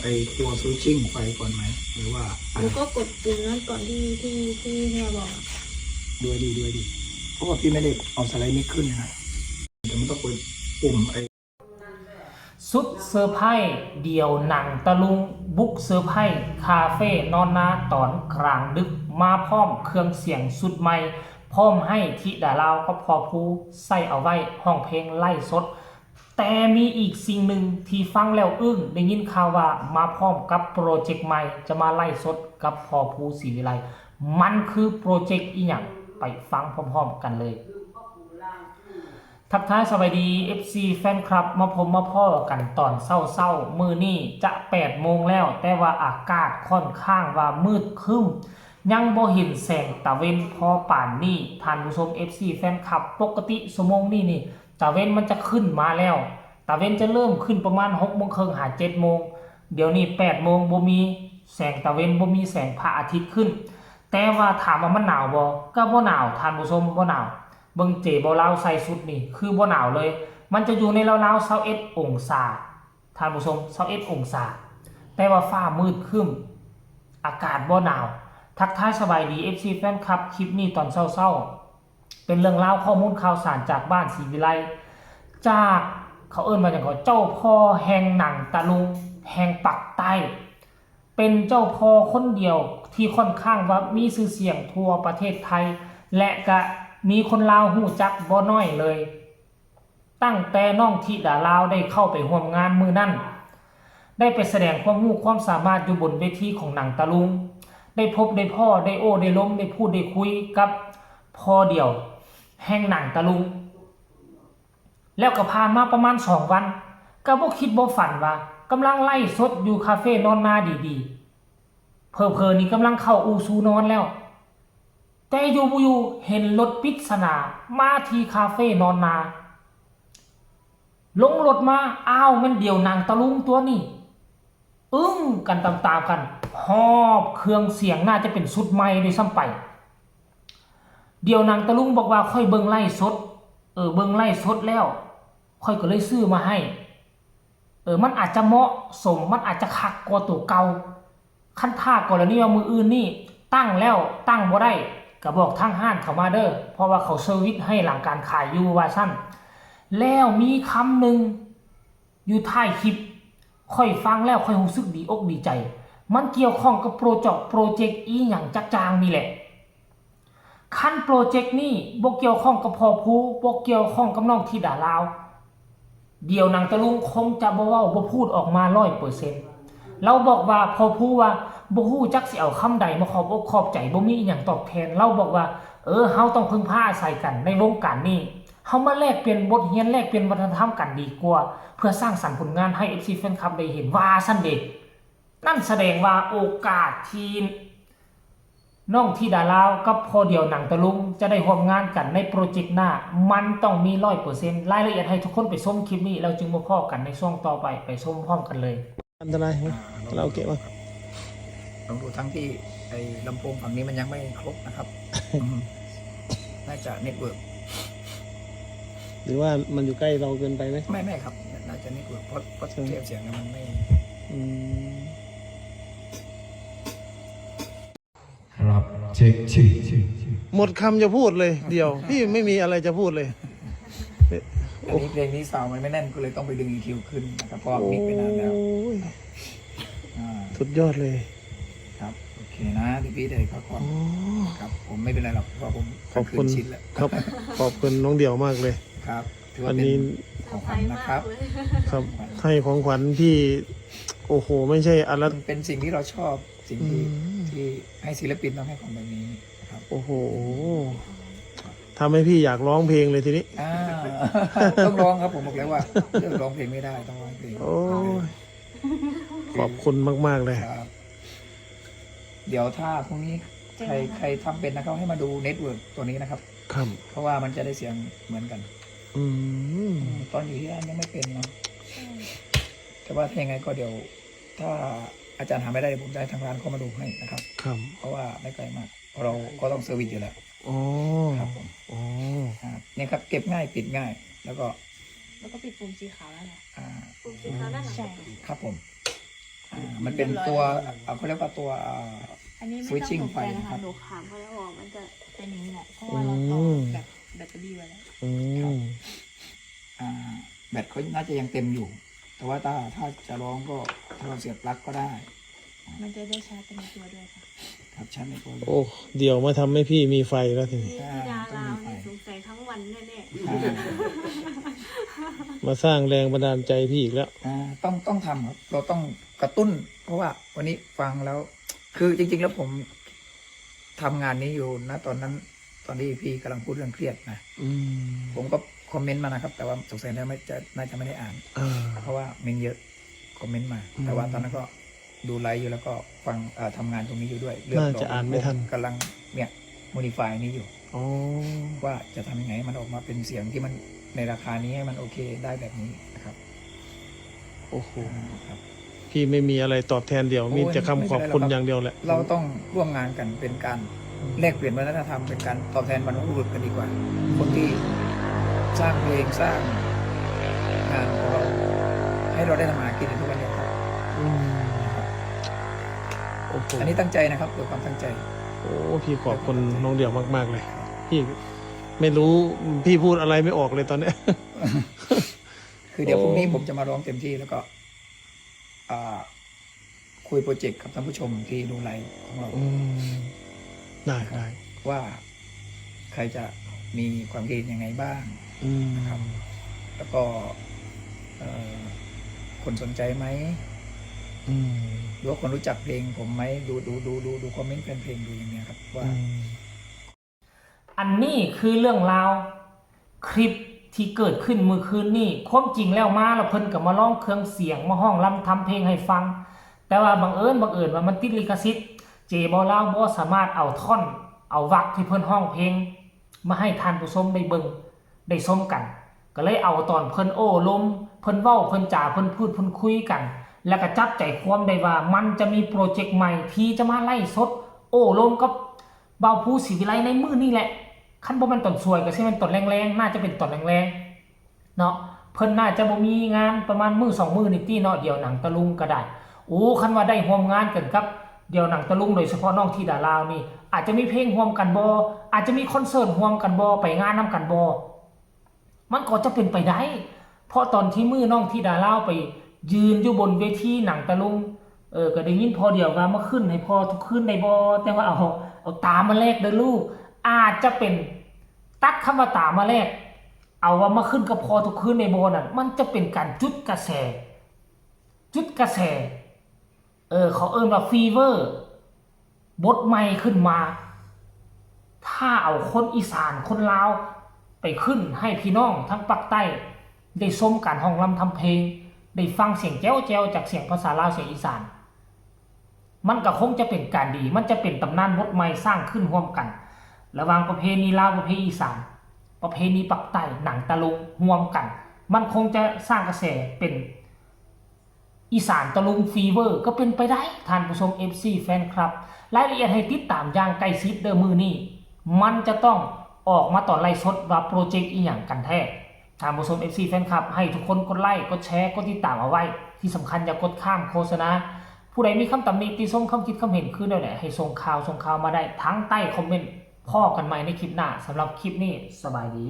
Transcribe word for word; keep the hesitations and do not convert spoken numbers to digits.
ไอ้ตัว switching ไฟก่อนไหม หรือว่าอะไร แล้วก็กดปุ่มนั้นก่อนที่ที่ที่แม่บอกอะ ด้วยดีด้วยดี เพราะว่าพี่ไม่ได้เอาสไลด์มิกขึ้นเลยนะ แต่มันต้องกดปุ่มไอ้ สุดเซอร์ไพรส์เดี่ยวหนังตะลุงบุกเซอร์ไพรส์คาเฟ่นอนนาตอนกลางดึก มาพร้อมเครื่องเสียงสุดใหม่ พร้อมให้ธิดาลาวกับพ่อภูใส่เอาไว้ห้องเพลงไลฟ์สด แต่มีอีกสิ่งหนึ่งที่ฟังแล้วอึ้ง ได้ยินข่าวว่ามาพร้อมกับโปรเจกต์ใหม่ จะมาไลฟ์สดกับพ่อภูศรีวิไล มันคือโปรเจกต์อีหยัง ไปฟังพร้อมๆกันเลย ทักทายสวัสดี เอฟซี แฟนคลับ มาพบมาพ้อกันตอนเช้าๆ มื้อนี้จะแปดโมงแล้ว แต่ว่าอากาศค่อนข้างว่ามืดครึ้ม ยังบ่เห็นแสงตะเว็นพอปานนี้ ท่านผู้ชม เอฟซี แฟนคลับ ปกติชั่วโมงนี้นี่ ตะเว็นมันจะขึ้นมาแล้ว ตะเว็นจะเริ่มขึ้นประมาณหกโมงครึ่งหาเจ็ดโมง เดี๋ยวนี้แปดโมงบ่มีแสงตะเว็น บ่มีแสงพระอาทิตย์ขึ้น แต่ว่าถามว่ามันหนาวบ่ ก็บ่หนาว ท่านผู้ชม บ่หนาว เบิ่งเจบ่าวลาวใส่ชุดนี่ คือบ่หนาวเลย มันจะอยู่ในราวๆ ซาวเอ็ดองศา ท่านผู้ชม ซาวเอ็ดองศา แต่ว่าฟ้ามืดครึ้ม อากาศบ่หนาว ทักทายสบายดี เอฟซี แฟนคลับ คลิปนี้ตอนเช้าๆ เป็นเรื่องราวข้อมูลข่าวสารจากบ้านศรีวิไล จากเขาเอิ้นว่าหยังก็ เจ้าพ่อแห่งหนังตะลุง แห่งปากใต้ เป็นเจ้าพ่อคนเดียวที่ค่อนข้างว่ามีชื่อเสียงทั่วประเทศไทย และก็มีคนลาวฮู้จักบ่น้อยเลย ตั้งแต่น้องธิดาลาวได้เข้าไปร่วมงานมื้อนั้น ได้ไปแสดงความรู้ความสามารถอยู่บนเวทีของหนังตะลุง ได้พบได้พ้อ ได้โอ้ได้ล้ม ได้พูดได้คุยกับพ่อเดี่ยวแห่งหนังตะลุง แล้วก็ผ่านมาประมาณสองวัน ก็บ่คิดบ่ฝันว่ากำลังไลฟ์สดอยู่คาเฟ่นอนนาดีๆ เผลอๆ นี่กำลังเข้าอู่ซูนอนแล้ว แต่อยู่บ่อยู่เห็นรถปริศนามาที่คาเฟ่นอนนา ลงรถมา อ้าว แม่นเดี่ยวหนังตะลุงตัวนี้ อึ้งกันตามๆกัน หอบเครื่องเสียง น่าจะเป็นชุดใหม่ด้วยซ้ำไป เดี่ยวหนังตะลุงบอกว่า "ข้อยเบิ่งไลฟ์สด เออ เบิ่งไลฟ์สดแล้ว ข้อยก็เลยซื้อมาให้ เออ มันอาจจะเหมาะสม มันอาจจะคักกว่าตัวเก่า คันถ้ากรณีว่ามื้ออื่นนี่ตั้งแล้วตั้งบ่ได้ ก็บอกทางห้านเขามาเด้อ เพราะว่าเขาเซอร์วิสให้หลังการขายอยู่" ว่าซั่น แล้วมีคำหนึ่งอยู่ท้ายคลิป ข้อยฟังแล้วข้อยรู้สึกดีอกดีใจ มันเกี่ยวข้องกับโปรเจกต์ โปรเจกต์อีหยังจักจางนี่แหละ คันโปรเจกต์นี้บ่เกี่ยวข้องกับพ่อภู บ่เกี่ยวข้องกับน้องธิดาลาว เดี่ยวหนังตะลุงคงจะบ่เว้าบ่พูดออกมาร้อยเปอร์เซ็นต์ ลาวบอกว่า พ่อภูว่า บ่ฮู้จักสิเอาคำใดมาขอบอกขอบใจ บ่มีอีหยังตอบแทน ลาวบอกว่า เออ เฮาต้องพึ่งพาอาศัยกันในวงการนี้ เฮามาแลกเปลี่ยนบทเรียน แลกเปลี่ยนวัฒนธรรมกันดีกว่า เพื่อสร้างสรรค์ผลงานให้ เอฟซี แฟนคลับได้เห็น ว่าซั่นเด้ นั่นแสดงว่าโอกาสที่น้องธิดาลาวกับพ่อเดี่ยวหนังตะลุงจะได้ร่วมงานกันในโปรเจกต์หน้า มันต้องมีร้อยเปอร์เซ็นต์ รายละเอียดให้ทุกคนไปชมคลิปนี้ แล้วจึงมาพ้อกันในช่วงต่อไป ไปชมพร้อมกันเลย อันตรายไหม อ่า คาราโอเกะปะ ลองดูทั้งที่ไอ้ลำโพงฝั่งนี้มันยังไม่ครบนะครับ อืมน่าจะเน็ตเวิร์ก หรือว่ามันอยู่ใกล้เราเกินไปไหม ไม่ไม่ครับ น่าจะเน็ตเวิร์กเพราะเพราะ ใช่ไหม เทียบเสียงแล้วมันไม่ อืม ครับเช็คเช็คเช็ค หมดคำจะพูดเลยเดี๋ยว พี่ไม่มีอะไรจะพูดเลย อันนี้เพลงนี้ซาวด์มันไม่แน่นก็เลยต้องไปดึง อี คิว ขึ้นนะครับเพราะว่ามิกไปนานแล้ว โอ้ย อ่า สุดยอดเลย ครับ โอเคนะพี่พี่ได้พักผ่อน โอ้ ครับ ผมไม่เป็นไรหรอกเพราะผม ขอบคุณ กลางคืนชินแล้ว ครับ ขอบคุณน้องเดี่ยวมากเลย ครับถือว่า อัน เป็น นี้ ของขวัญนะครับ ครับ ให้ของขวัญที่ โอ้โห ไม่ใช่อันละ มันเป็นสิ่งที่เราชอบสิ่งที่ อืม ที่ให้ศิลปินต้องให้ของแบบนี้นะครับ โอ้โหทำให้พี่อยากร้องเพลงเลยทีนี้ อ่าต้องร้องครับผมบอกแล้วว่าเรื่องร้องเพลงไม่ได้ต้องร้องเพลง โอ้ยขอบคุณมากๆเลย ครับ เดี๋ยวถ้าพรุ่งนี้ใครใครทำเป็นนะครับให้มาดูเน็ตเวิร์กตัวนี้นะครับ ครับ เพราะว่ามันจะได้เสียงเหมือนกัน อืม อืมตอนอยู่ที่ร้านยังไม่เป็นเนาะแต่ว่ายังไงก็เดี๋ยว ถ้าอาจารย์หาไม่ได้เดี๋ยวผมจะให้ทางร้านเข้ามาดูให้นะครับ ครับ เพราะว่าไม่ไกลมากเราก็ต้องเซอร์วิสอยู่แล้ว อ๋อ ครับผม อ๋อ อ่าเนี่ยครับเก็บง่ายปิดง่าย แล้วก็ แล้วก็ปิดปุ่มสีขาวนั่นแหละ อ่า ปุ่มสีขาวนั่นแหละ ครับผมอ่า มันเป็นตัวเอ่อเขาเรียกว่าตัวเอ่อ อันนี้ไม่ Switching ต้องตกใจนะ ไฟนะครั คะ บ หนูขังไว้แล้วออกมันจะเป็นอย่างนี้แหละ เพราะว่าเราต่อ อืม แบบแบตเตอรี่ไว้แล้ว อื ครับ ม อ่าแบตเขาน่าจะยังเต็มอยู่ แต่ว่าถ้าถ้าจะร้องก็ถ้าเราเสียบปลั๊กก็ได้ มันจะได้ชาร์จไปในตัวด้วยค่ะ ครับชาร์จในตัวเลย โอ้ เดี๋ยวมาทำให้พี่มีไฟแล้วทีนี้ นี่ที่ดาลาวนี่สงสัยทั้งวันแน่ อ่า มาสร้างแรงบันดาลใจพี่อีกแล้ว อ่าต้องต้องทำครับ เราต้องกระตุ้น เพราะว่าวันนี้ฟังแล้ว คือจริง ๆ แล้วผมทำงานนี้อยู่นะตอนนั้น ตอนที่พี่กำลังพูดเรื่องเครียดนะ อืม ผมก็คอมเมนต์มานะครับ แต่ว่าสงสัยน่าจะน่าจะไม่ได้อ่าน อ่า เพราะว่าเม้นเยอะคอมเมนต์มา อืม แต่ว่าตอนนั้นก็ดูไลฟ์อยู่แล้วก็ฟังเอ่อทำงานตรงนี้อยู่ด้วยเรื่อง น่าจะอ่านไม่ทัน กำลังเนี่ย modify นี้อยู่ อ๋อ ว่าจะทำยังไงให้มันออกมาเป็นเสียงที่มันในราคานี้ให้มันโอเคได้แบบนี้นะครับ โอ้โห อ่าครับ พี่ไม่มีอะไรตอบแทนเดี๋ยว โอ้ย มีแต่คำขอบคุณ ไม่เป็นไรหรอกครับ อย่างเดียวแหละ เราต้องร่วมงานกันเป็นการแลกเปลี่ยนวัฒนธรรมเป็นการตอบแทนบรรพบุรุษกันดีกว่า คนที่สร้างเพลงสร้างงานของเราให้เราได้ทำมาหากินในทุกวันนี้ครับ อืมโอ้โห อันนี้ตั้งใจนะครับด้วยความตั้งใจ โอ้พี่ขอบคุณน้องเดี่ยวมากๆเลย พี่ไม่รู้พี่พูดอะไรไม่ออกเลยตอนเนี้ย คือเดี๋ยว โอ้ พรุ่งนี้ผมจะมาร้องเต็มที่แล้วก็อ่าคุยโปรเจกต์กับท่านผู้ชมที่ดูไลฟ์ของเรา อืมได้ได้ ว่าใครจะมีความคิดเห็นยังไงบ้าง อืม ครับ แล้วก็เอ่อคนสนใจไหม อืม หรือว่าคนรู้จักเพลงผมไหมดูดูดูดูดูคอมเมนต์แฟนเพลงดูอย่างเนี้ยครับว่า อืม อันนี้คือเรื่องราวคลิปที่เกิดขึ้นเมื่อคืนนี้ ความจริงแล้วมาแล้วเพิ่นก็มาลองเครื่องเสียงมาฮ้องรำทำเพลงให้ฟัง แต่ว่าบังเอิญบังเอิญว่ามันติดลิขสิทธิ์ เจบอลาวบ่สามารถเอาท่อนเอาวรรคที่เพิ่นฮ้องเพลง มาให้ท่านผู้ชมได้เบิ่งได้ชมกัน ก็เลยเอาตอนเพิ่นโอ้ลม เพิ่นเว้าเพิ่นจาเพิ่นพูดเพิ่นคุยกัน แล้วก็จับใจความได้ว่ามันจะมีโปรเจกต์ใหม่ที่จะมาไลฟ์สดโอ้ลมกับ บ่าวภูศรีวิไลในมื้อนี้แหละ คันบ่แม่นตอนสวยก็สิแม่นตอนแลงๆ น่าจะเป็นตอนแลงๆ เนาะ เพิ่นน่าจะบ่มีงานประมาณมื้อสองมื้อนี่ติเนาะ เดี่ยวหนังตะลุงก็ได้ โอ้ คันว่าได้ร่วมงานกันกับเดี่ยวหนังตะลุง โดยเฉพาะน้องธิดาลาวนี่ อาจจะมีเพลงร่วมกันบ่ อาจจะมีคอนเสิร์ตร่วมกันบ่ ไปงานนำกันบ่ มันก็จะเป็นไปได้ เพราะตอนที่มื้อน้องธิดาลาวไปยืนอยู่บนเวทีหนังตะลุง เออ ก็ได้ยินพ่อเดี่ยวว่ามาขึ้นให้พ่อทุกคืนได้บ่ แต่ว่าเอา เอาตามาแลกเด้อลูก อาจจะเป็น ตัดคำว่าตามาแลก เอาว่ามาขึ้นกับพ่อทุกคืนได้บ่นั่น มันจะเป็นการจุดกระแส จุดกระแส เออ เขาเอิ้นว่าฟีเวอร์ บทใหม่ขึ้นมา ถ้าเอาคนอีสานคนลาวไปขึ้นให้พี่น้องทั้งปากใต้ได้ชมการฮ้องรำทำเพลง ได้ฟังเสียงแจ๋วๆ จากเสียงภาษาลาวเสียงอีสาน มันก็คงจะเป็นการดี มันจะเป็นตำนานบทใหม่สร้างขึ้นร่วมกัน ระหว่างประเพณีลาวประเพณีอีสาน ประเพณีปากใต้หนังตะลุงร่วมกัน มันคงจะสร้างกระแสเป็น อีสานตะลุงฟีเวอร์ก็เป็นไปได้ ท่านผู้ชม เอฟซี แฟนคลับ รายละเอียดให้ติดตามอย่างใกล้ชิดเด้อมื้อนี้ มันจะต้องออกมาตอนไลฟ์สดว่าโปรเจกต์อีหยังกันแท้ ท่านผู้ชม เอฟซี แฟนคลับ ให้ทุกคนกดไลค์ กดแชร์ กดติดตามเอาไว้ ที่สำคัญอย่ากดข้ามโฆษณา ผู้ใดมีคำตำหนิติชมคำคิดคำเห็นคือแนวใดให้ส่งข่าวส่งข่าวมาได้ทางใต้คอมเมนต์ พ้อกันใหม่ในคลิปหน้า สำหรับคลิปนี้สบายดี